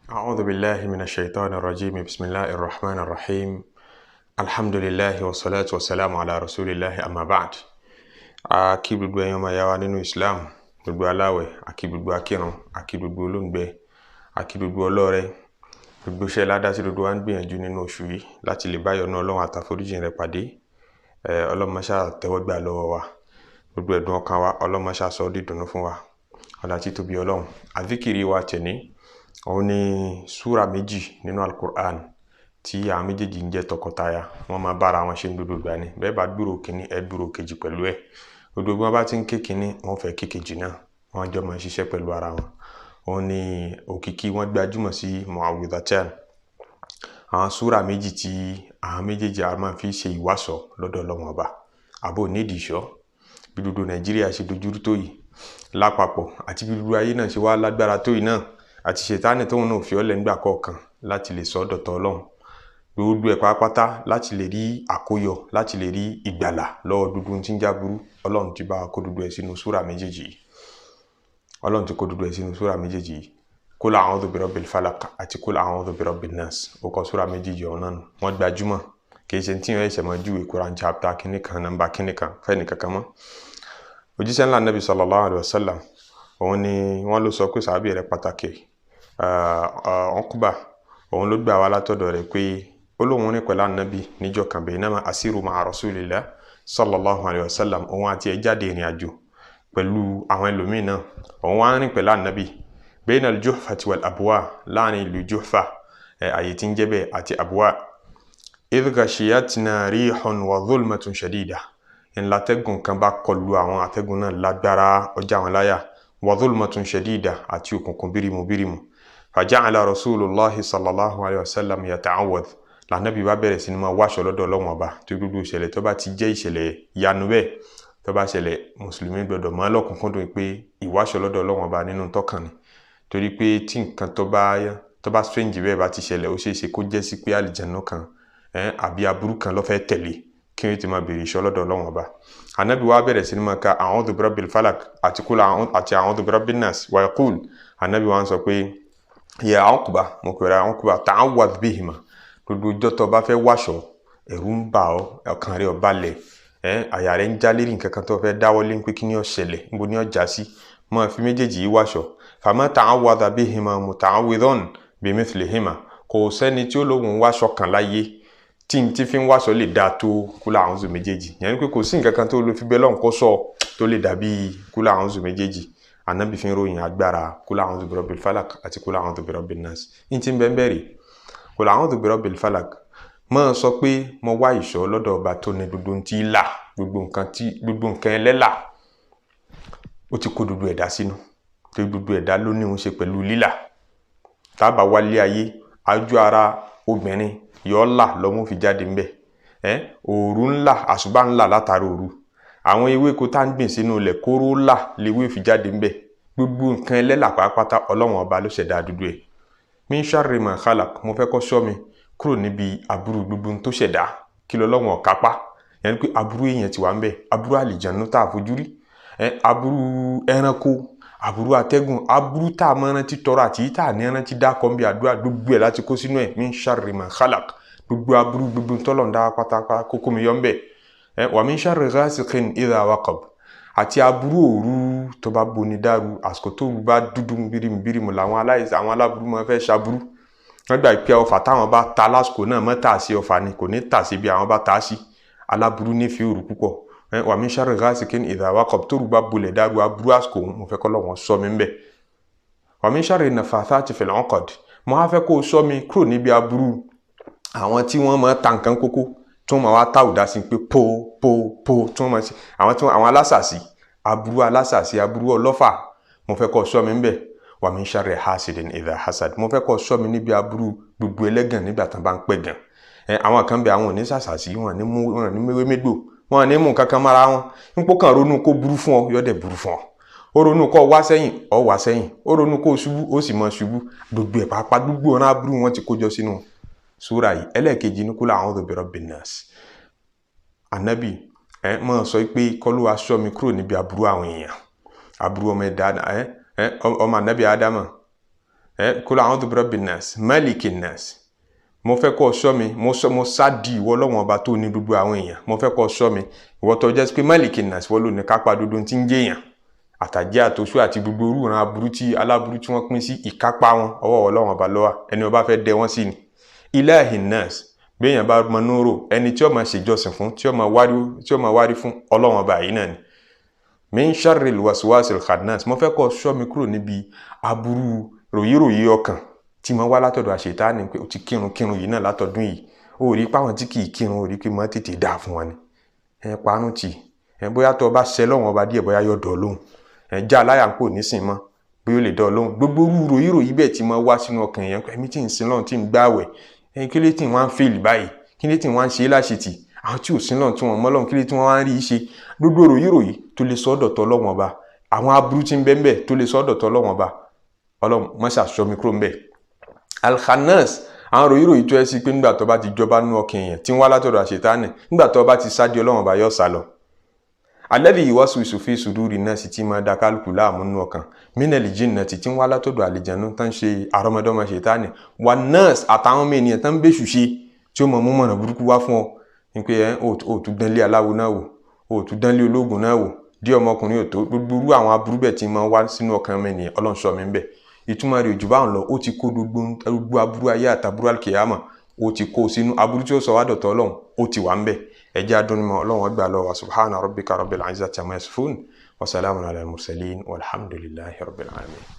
أعوذ بالله من الشيطان الرجيم. بسم الله الرحمن الرحيم. الحمد لله والصلاة والسلام على رسول الله أما بعد. A kí gbogbo ẹ̀yin ọmọ ìyá wa nínú Islam, gbogbo aláwẹ̀, a kí gbogbo akírun, a kí gbogbo olóńgbẹ, a kí gbogbo ọlọ́rẹ, gbogbo iṣẹ́ ládàá sí gbogbo wa ń gbìyànjú nínú oṣù yìí láti lè bá ìyọ́nú Ọlọ́run àtàforíjìn rẹ̀ pàdé. Ọlọ́run má ṣá tẹ́wọ́ gbà lọ́wọ́ wa, gbogbo ẹ̀dùn ọkàn wa, Ọlọ́run má ṣá sọ ọ́ dìdùnnú fún wa. Ọlá títóbi Ọlọ́run. Àzíkìrì wa tẹ̀ní òun ni súra méjì nínú Al-Qur'an tí àwọn méjèèjì ń jẹ́ tọkọtaya. Wọ́n máa bára wọn ṣe ń gbogbo ìgbà ni. Bẹ́ẹ̀ bá gbúrò kínní, ẹ gbúrò kejì pẹ̀lú ẹ̀. Gbogbo bí wọ́n bá ti ń ké kínní, wọ́n fẹ́ ké kejì náà. Wọ́n jọ máa ń ṣiṣẹ́ pẹ̀lú ara wọn. Òun ni òkìkí wọn gbajúmọ̀ sí Mu'awwidhatan. Àwọn súra méjì tí àwọn méjèèjì a máa fi ṣe ìwàsọ lọ́dọ̀ Ọlọ́run Ọba. Àbò nídìí ìṣọ́. Bí gbogbo Nàìjíríà ṣe dojúrú tó yìí lápapọ̀ àti bí gbogbo ayé náà ṣe wá lágbára tó yìí náà, àti ṣètánì tóun náà fi ọ́lẹ̀ nígbà kọ̀ọ̀kan láti lè sọ ọ́ dọ̀tọ̀ Ọlọ́run. Gbogbo ẹ̀ pátápátá láti lè rí àkóyọ, láti lè rí ìgbàlà lọ́wọ́ gbogbo ohun tí ń jáburú. Ọlọ́run ti bá wa kó gbogbo ẹ̀ sínú súra méjèèjì yìí. Ọlọ́run ti kó gbogbo ẹ̀ sínú súra méjèèjì yìí. Kul a'udhu bi rabbil falaq àti kul a'udhu bi rabbin nas. Ó kọ súra méjèèjì ọ̀hún náà nù. Wọ́n gbajúmọ̀. Kì í ṣe tí wọ́n ṣẹ̀ṣẹ̀ máa júwe Quran chapter kìíní kan, nọ́mbà kìíní kan, fẹ́ni kankan mọ́. Òjíṣẹ́ ńlá Nabi sallallahu alayhi wa sallam, òun ni wọ́n ló sọ pé sàábì rẹ̀ pàtàkì, Uqba, òun ló gbà wá látọ̀dọ̀ rẹ̀ pé ó lóun ní pẹ̀lú Ànábì níjọ́ kan, baynama asiru ma'a rasulillah sallallahu alayhi wa sallam. Òun àti ẹ̀ jáde ìrìn àjò pẹ̀lú àwọn ẹlòmíì náà. Òun wá ń rìn pẹ̀lú Ànábì bayna al-Juhfati wal Abwa, láàrin ìlú Juhfa, àyè tí ń jẹ́ bẹ́ẹ̀, àti Abwa. Idh ghashiyatna rihun wa dhulmatun shadida. Ńlá atẹ́gùn kan bá kọlu àwọn, atẹ́gùn náà lágbára, ọjà àwọn láyà. Wa dhulmatun shadida, àti òkùnkùn bírímù bírímù. Faja'ala rasulullahi sallallahu alayhi wa sallam yata'awadh. Lànàbí bá bẹ̀rẹ̀ sí ni máa wáṣọ lọ́dọ̀ Ọlọ́run Ọba. Tó gbogbo ìṣẹ̀lẹ̀ tó bá ti jẹ́ ìṣẹ̀lẹ̀ yanu bẹ́ẹ̀ tó bá ṣẹlẹ̀, mùsùlùmí gbọdọ̀ máa lọ́kùnkúndùn pé ìwáṣọ lọ́dọ̀ Ọlọ́run Ọba nínú tọ́kàn ni. Torí pé tí nǹkan tó bá strange bẹ́ẹ̀ bá ti ṣẹlẹ̀, ó ṣeé ṣe kó jẹ́ sí pé àlìjẹ̀nù kan àbí aburú kan ló fẹ́ tẹ̀lé, kí wọ́n ti máa béèrè ìṣọ́ lọ́dọ̀ Ọlọ́run Ọba. Ànábì wa bẹ̀rẹ̀ sí ni máa ka a'udhu bi rabbil falak àti kul àti a'udhu bi rabbin nas wa yaqul. Ànábì wa ń sọ pé ya Uqba, mo pèrè Uqba, ta'awwadh bihima. Gbogbo ọjọ́ tó bá fẹ́ wáṣọ, ẹ̀rù ń bà ọ́, ọkàn rẹ ò balẹ̀, àyà rẹ ń já lérí nǹkan kan tó fẹ́ dáwọ́ lé pé kí ni ó ṣẹlẹ̀, níbo ni ó já sí, máa fi méjèèjì yìí wáṣọ. Fama ta'awwadha bihima muta'awwidhun bimithlihima. Kò sẹ́ni tí ó lóun wáṣọ kan láyé tí n ti fi ń wáṣọ lè dáa tó kul a'udhu méjèèjì. Yẹn ni pé kò sí nǹkan kan tó lè fi bẹ́ẹ̀ lọ́hùn kó sọ tó lè dàbí kul a'udhu méjèèjì. Ànábì fi ń ròyìn agbára kul a'udhu bi rabbil falak àti kul a'udhu bi rabbin nas. Ní ti ń bẹ́ẹ̀ bẹ́ẹ̀ rè, kul a'udhu bi rabbil falak, máa sọ pé mo wá ìṣọ́ lọ́dọ̀ ọba tó ní gbogbo ohun tí là, gbogbo nǹkan tí gbogbo nǹkan ẹlẹ́là. Ó ti kó gbogbo ẹ̀dá sínú, torí gbogbo ẹ̀dá ló ní òun ṣe pẹ̀lú lílà. Tá bá wálé ayé, ajú ara obìnrin yọ là lọ́mú fi jáde ńbẹ̀. Òru ńlá, àsùbá ńlá látara òru. Àwọn ewéko tá ń gbìn sínú ilẹ̀, kóró ńlá lewé fi jáde ńbẹ̀. Gbogbo nǹkan ẹlẹ́là pátápátá, Ọlọ́run Ọba ló ṣẹ̀dá dúdú ẹ̀. Min sharri ma khalaq, mo fẹ́ kó ṣọ́ mi kúrò níbi aburú gbogbo tó ṣẹ̀dá. Kí lọ́lọ́run ọ̀kápá? Yẹn ni pé aburú èèyàn ti wà ńbẹ̀, aburú àlìjànú tá a fojú rí, aburú ẹranko, aburú atẹ́gùn, aburú tá a máa rántí tọrọ àti tá a ní rántí dákọ̀ ń bí àdúrà, gbogbo ẹ̀ láti kó sínú ẹ̀. Min sharri ma khalaq, gbogbo aburú gbogbo tọ́lọ̀ ń dá pátápátá kókó mi yọ ńbẹ̀. Wa min sharri ghasiqin idha waqab, àti aburú òru tó bá boni dàrú, àsìkò tó bá dúdú bírímù bírímù làwọn aláìsàn, àwọn aláburú máa fẹ́ ṣaburú. Wọ́n gbà pé ọfà táwọn bá ta lásìkò náà mọ́ tà sí ọfà ni, kò ní tà sí bí àwọn bá ta sí. Aláburú nífẹ̀ẹ́ òru púpọ̀. Wa min sharri ghasiqin idha waqab, tóru bá bolẹ̀ dàrú, aburú àsìkò, mo fẹ́ kọ́ lọ́wọ́ sọ mi ńbẹ̀. Wa min sharri nafathati fil uqad, mo á fẹ́ kó o sọ mi kúrò níbi aburú àwọn tí wọ́n máa ta nǹkan kókó, tí wọ́n máa wá tá òdà sí pé po po po, tí wọ́n máa ṣe àwọn tí wọ́n àwọn alásàsí, aburú alásàsí, aburú ọlọ́fà, mo fẹ́ kó o sọ mi ńbẹ̀. Wa min sharri hasidin idha hasad, mo fẹ́ kó o sọ mi níbi aburú gbogbo ẹlẹ́gàn nígbà tán bá ń pẹ̀gàn. Àwọn kan bẹ, àwọn ò ní sàṣàsí, wọn ní mú, wọn ní méwé mégbò, wọn ní mú kankan mára wọn. Nípò kan ronú kó burú fún ọ, yóò dẹ̀ burú fún ọ. Ó ronú kó wá sẹ́yìn, ọ wá sẹ́yìn. Ó ronú kó ṣubú, ó sì mọ ṣubú. Gbogbo ẹ̀ pàápàá, gbogbo ọ̀ràn aburú wọn ti kó jọ sínú súra yìí. Ẹlẹ́ẹ̀kejì ní kul a'udhu bi rabbin nas. Ànábì máa sọ pé k'Olúwa ṣọ́ mi kúrò níbi aburú àwọn èèyàn, aburú ọmọ ẹ̀dá, ọmọ ànábì Ádámà. Kul a'udhu birabbin nas, malikin nas. Mo fẹ́ kó ṣọ́ mi, mo sá di ìwọ Ọlọ́run ọba tó ní gbogbo àwọn èèyàn. Mo fẹ́ kó ṣọ́ mi, ìwọ tó jẹ́ pé malikin nas, wọ́n ló ní kápá dúdú tí ń jẹ́yàn, àtàjẹ́ àtòṣù àti gbogbo orúran aburú tí aláburú tí wọ́n pín sí ìkápá wọn, ọwọ́ Ọlọ́run ọba ló wà, ẹni ọba fẹ́ dẹ wọ́n sí ni. Ilahin nas, béèyàn bá mọ núrò, ẹni tí ó máa ṣèjọsìn fún, tí ó máa wárí fún Ọlọ́run ọba yìí náà ni. Min sharril waswasil khannas, mo fẹ́ kó ṣọ́ mi kúrò níbi aburú ròyìnròyìn ọkàn tí mo wá látọ̀dọ̀ àṣetánì, pé o ti kírun kírun yìí náà látọ̀dún yìí, o rí páwọn tí kì í kírun, o rí pé mo tètè dáa fún wọn ni. Ẹ parun tì, ẹ bóyá tó o bá ṣẹ lọ́wọ́n ọba díẹ̀, bóyá yóò dọ̀ lóhùn, ẹ já aláyà ń pò nísìn mọ́, bóyá ó lè dọ̀ lóhùn. Gbogbo ròyìnròyìn bẹ́ẹ̀ tí mo wá sínú ọkàn yẹn, ẹ̀mí tí ń sin lọ́hùn, tí ń gbààwẹ̀, ẹ kí ló tí wọ́n á fèlì báyìí, kí ló tí wọ́n á ṣe é láṣetì, àwọn tí ò sin lọ́hùn tí wọ́n mọ́ lọ́hùn, kí ló tí wọ́n á rí i ṣe. Gbogbo ròyìnròyìn tó lè sọ ọ́dọ̀ tọ́ lọ́wọ́n ọba, àwọn aburú tí ń bẹ ń bẹ tó lè sọ ọ́dọ̀ tọ́ lọ́wọ́n ọba, Ọlọ́run má ṣàṣọ mi kúrò ń bẹ. Alkhanas, àwọn ròyìnròyìn tó ẹ sí pé nígbà tó bá ti jọba nú ọkàn èèyàn tí ń wá látọ̀dọ̀ àṣetánì, nígbà tó bá ti sáde Ọlọ́run ọba yóò sá lọ. Alladhi yuwaswisu fi suduri nasi, tí máa da kálukú láàmú nú ọkàn, minal jinnati, tí ń wá látọ̀dọ̀ àlìjànú tán ṣe àrọ́mọdọ́mọ ṣètánì, wà nọ́ọ̀sì àtàwọn ọmọ ènìyàn tán bẹ́ṣù ṣe, tí ó mọ̀ mú mọ̀nà burúkú wá fún ọ ní pé ẹ ò tún dánlé aláwo náà wò, ò tún dánlé ológun náà wò, dí ọmọkùnrin ò tó. Gbogbo irú àwọn aburú bẹ́ẹ̀ tí máa wá sínú ọkàn ọmọ ènìyàn, Ọlọ́run ṣọ́ mi ń bẹ̀. Ìtumọ̀ rẹ̀ jù báwọn lọ, ó ti kó gbogbo aburú ayé àtàbúrú àlùkìyámà, ó ti kó sínú aburú tí ó sọ wá dọ̀tọ̀ Ọlọ́run, ó ti wà ń bẹ̀. Ẹ jẹ́ adúnimọ̀ Ọlọ́run gbà lọ́wọ́. Subhana rabbika rabbil izzati amma yasifun wa salamun ala al-mursalin walhamdulillahi rabbil alamin.